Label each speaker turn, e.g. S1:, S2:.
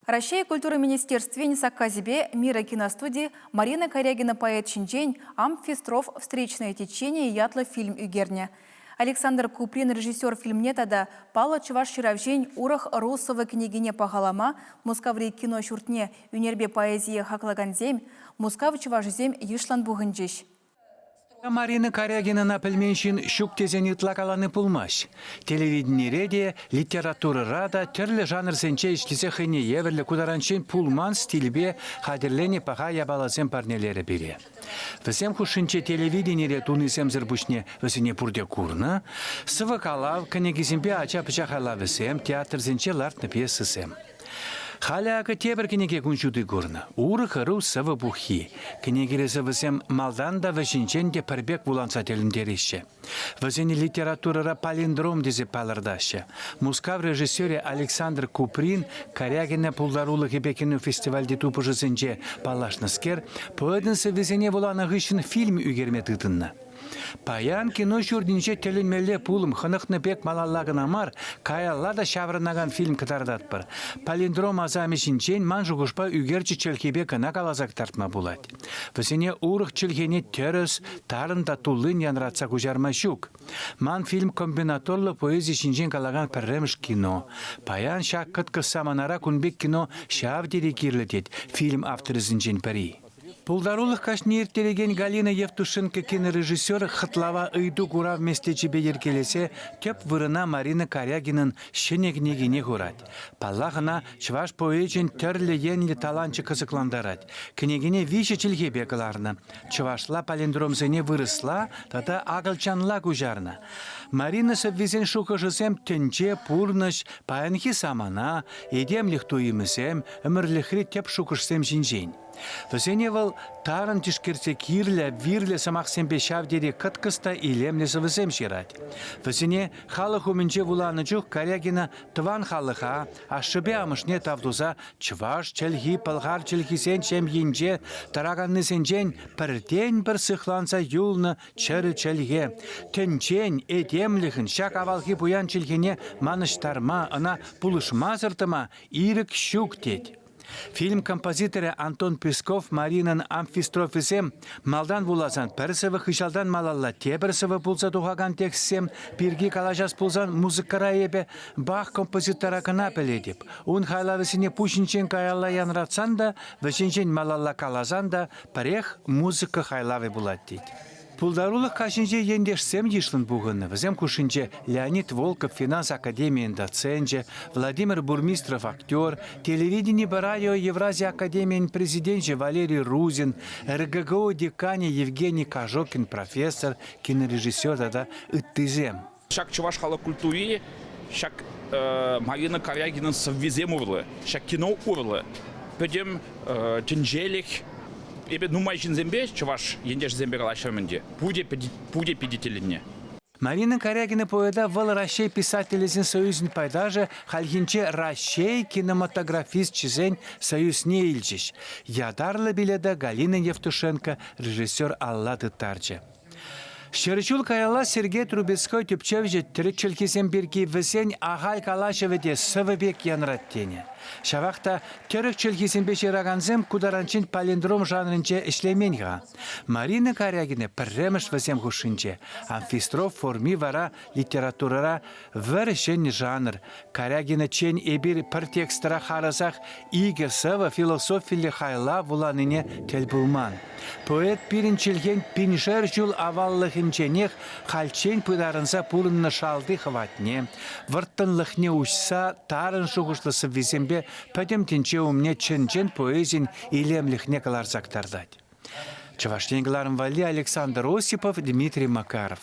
S1: Раҫҫей культура министерствин саккасӗпе Мира киностуди Марина Карягина поэт ҫинчен «Амфистров. Встречное течение» ятлӑ фильм ӳкернӗ. Александр Куприн режиссер фильмне тата паллӑ чӑваш ҫыравҫин урӑх ӑру сӑвӑ кӗнекине пахалама Мускаври кино ҫуртне ӳнерпе поэзие хаклакансем, Мускав чӑвашӗсем йышлӑн пухӑнчӗҫ.
S2: Марина Карягинӑна пӗлмен ҫын ҫук тесен ытла калани пулмасть. Телевиденире те, литературӑра та тӗрлӗ жанрсенче ӗҫлесе хӑйне евӗрлӗ ку таранччен пулман стильпе хатӗрленӗ паха япаласем парнелерӗ пире. Вӗсем хушшинче телевиденире тунисемсӗр пуҫне вӗсене пурте курнӑ, сӑвӑ-калав кӗнекисемпе ача-пӑча хайлавӗсем, театрсенче лартнӑ пьесӑсем. Халӗ акӑ тепӗр кӗнеке кун ҫути курнӑ. Урӑх ӑру сӑвӑ пуххи. Кӗнекере сӑвӑсем малтан та вӗҫӗнчен те пӗр пек вуланса тӗлӗнтереҫҫӗ. Вӗсене литературӑра палиндром тесе палӑртаҫҫӗ. Мускав режиссерӗ Александр Куприн Карягина пултарулӑхӗпе кинофестивальти тупӑшусенче паллашнӑскер поэтӑн сӑввисене вуланӑ хыҫҫӑн фильм ӳкерме тытӑннӑ. Паян кино ҫуртӗнче тӗлӗнмелле пулӑм хӑнӑхнӑ пек малалла кӑна мар, каялла та ҫаврӑнакан фильм кӑтартатпӑр. Палиндром асамӗ ҫинчен ман шухӑшпа ӳкерчӗ чӗлхипе кӑна каласа кӑтартма пулать. Вӗсене урӑх чӗлхене тӗрӗс, тарӑн та туллин янратса куҫарма ҫук. Ман фильм комбинаторлӑ поэзи ҫинчен калакан пӗрремӗш кино. Паян ҫак кӑткӑс саманара кун пек кино ҫав тери кирлӗ тет фильм авторӗсенчен пӗри. Пултарулӑх каҫне ирттерекен Галина Евтушенко кинорежиссер хӑтлава ыйту-курав меслечӗпе йӗркелесе тӗп вырӑна Марина Карягинӑн ҫӗнӗ кӗнекине хурать. Паллах, ӑна чӑваш поэчӗн тӗрлӗ енлӗ таланчӗ кӑсӑклантарать. Кӗнекене виҫӗ чӗлхепе кӑларнӑ. Чӑвашла палиндромсене вырӑсла тата акӑлчанла куҫарнӑ. Марина сӑввисен шухӑшӗсем тӗнче, пурнӑҫ, паянхи самана, этемлӗх туйӑмӗсем, ӗмӗрлӗхри тӗп шухӑшсем ҫинчен. Вӗсене вӑл тарӑн тишкерсе кирлӗ, вирлӗ сӑмахсемпе ҫав тери кӑткӑс та илемлӗ сӑвӑсем ҫырать. Вӗсене халӑх умӗнче вуланӑ чух Карягина тӑван халӑха, ашшӗпе амӑшне тав туса чӑваш чӗлхи пӑлхар чӗлхисен ҫемйинче тӑраканнисенчен пӗртен-пӗр сыхланса юлнӑ чӗрӗ чӗлхе, тӗнчен, этемлӗхӗн ҫак авалхи пуян чӗлхене манӑҫтарма, ӑна пулӑшмасӑр тӑма ирӗк ҫук тет. Фильм композиторӗ Антон Песков Маринӑн амфистрофӗсем малтан вуласан пӗр сӑвӑ хыҫалтан малалла тепӗр сӑвӑ пулса тухакан текстсем пирки калаҫас пулсан музыкӑра эпӗ Бах композитора кӑна пӗлетӗп. Ун хайлавӗсене пуҫӗнчен каялла янратсан та, вӗсенчен малалла каласан та пӗрех музыка хайлавӗ пулать тет. Пултарулӑх каҫӗнче ентешсем йышлӑн пухӑннӑ. Вӗсем хушшинче Леонид Волков финанс академийӗн доценчӗ, Владимир Бурмистров актер, телевиденипе радио Еврази академийӗн президенчӗ Валерий Рузин, РГГУ деканӗ Евгений Кожокин профессор, кинорежиссер тата ыттисем.
S3: Ҫак чӑваш халӑх культури ҫак Марина Карягинӑн сӑввисем урлӑ, ҫак кино урлӑ пӗтӗм тӗнчелӗх эпӗ нумай ҫынсемпе, чӑваш ентешӗсемпе калаҫрӑм ӗнтӗ. Пурте, пурте питӗ тӗлӗннӗ.
S2: Марина Карягина поэта вӑл Раҫҫей писателӗсен союзӗн пайташӗ хальхинче Раҫҫей кинематографисчӗсен союзне илчӗҫ. Ятарлӑ билета Галина Евтушенко режиссер алла тыттарчӗ. Ҫӗр ҫул каялла Сергей Трубецкой тӗпчевҫӗ тӗрӗк чӗлхисем пирки вӗсен ахаль калаҫӑвӗ те сӑвӑ пек янрать тенӗ. Ҫавах та тӗрӗк чӗлхисемпе ҫыракансем ку таранччен палиндром жанрӗнче ӗҫлемен-ха. Марина Карягина пӗрремӗш вӗсем хушшинче. Амфистров форми вара литературӑра вӗр ҫӗнӗ жанр. Карягинӑччен эпир пӗр текстра харӑсах икӗ сӑвӑ философиллӗ хайлав вуланине тӗл пулман. Поэт пирӗн чӗлхен пиншер ҫул аваллӑхӗнченех хальччен пытарӑнса пурӑннӑ шалти хӑватне, вӑрттӑнлӑхне уҫса тарӑн шухӑшлӑ сӑввисемпе пӗтӗм тӗнче умне чӑн-чӑн поэзин илемлӗхне кӑларса кӑтартать. Чӑваш Ен кӑларӑм валли Александр Осипов, Дмитрий Макаров.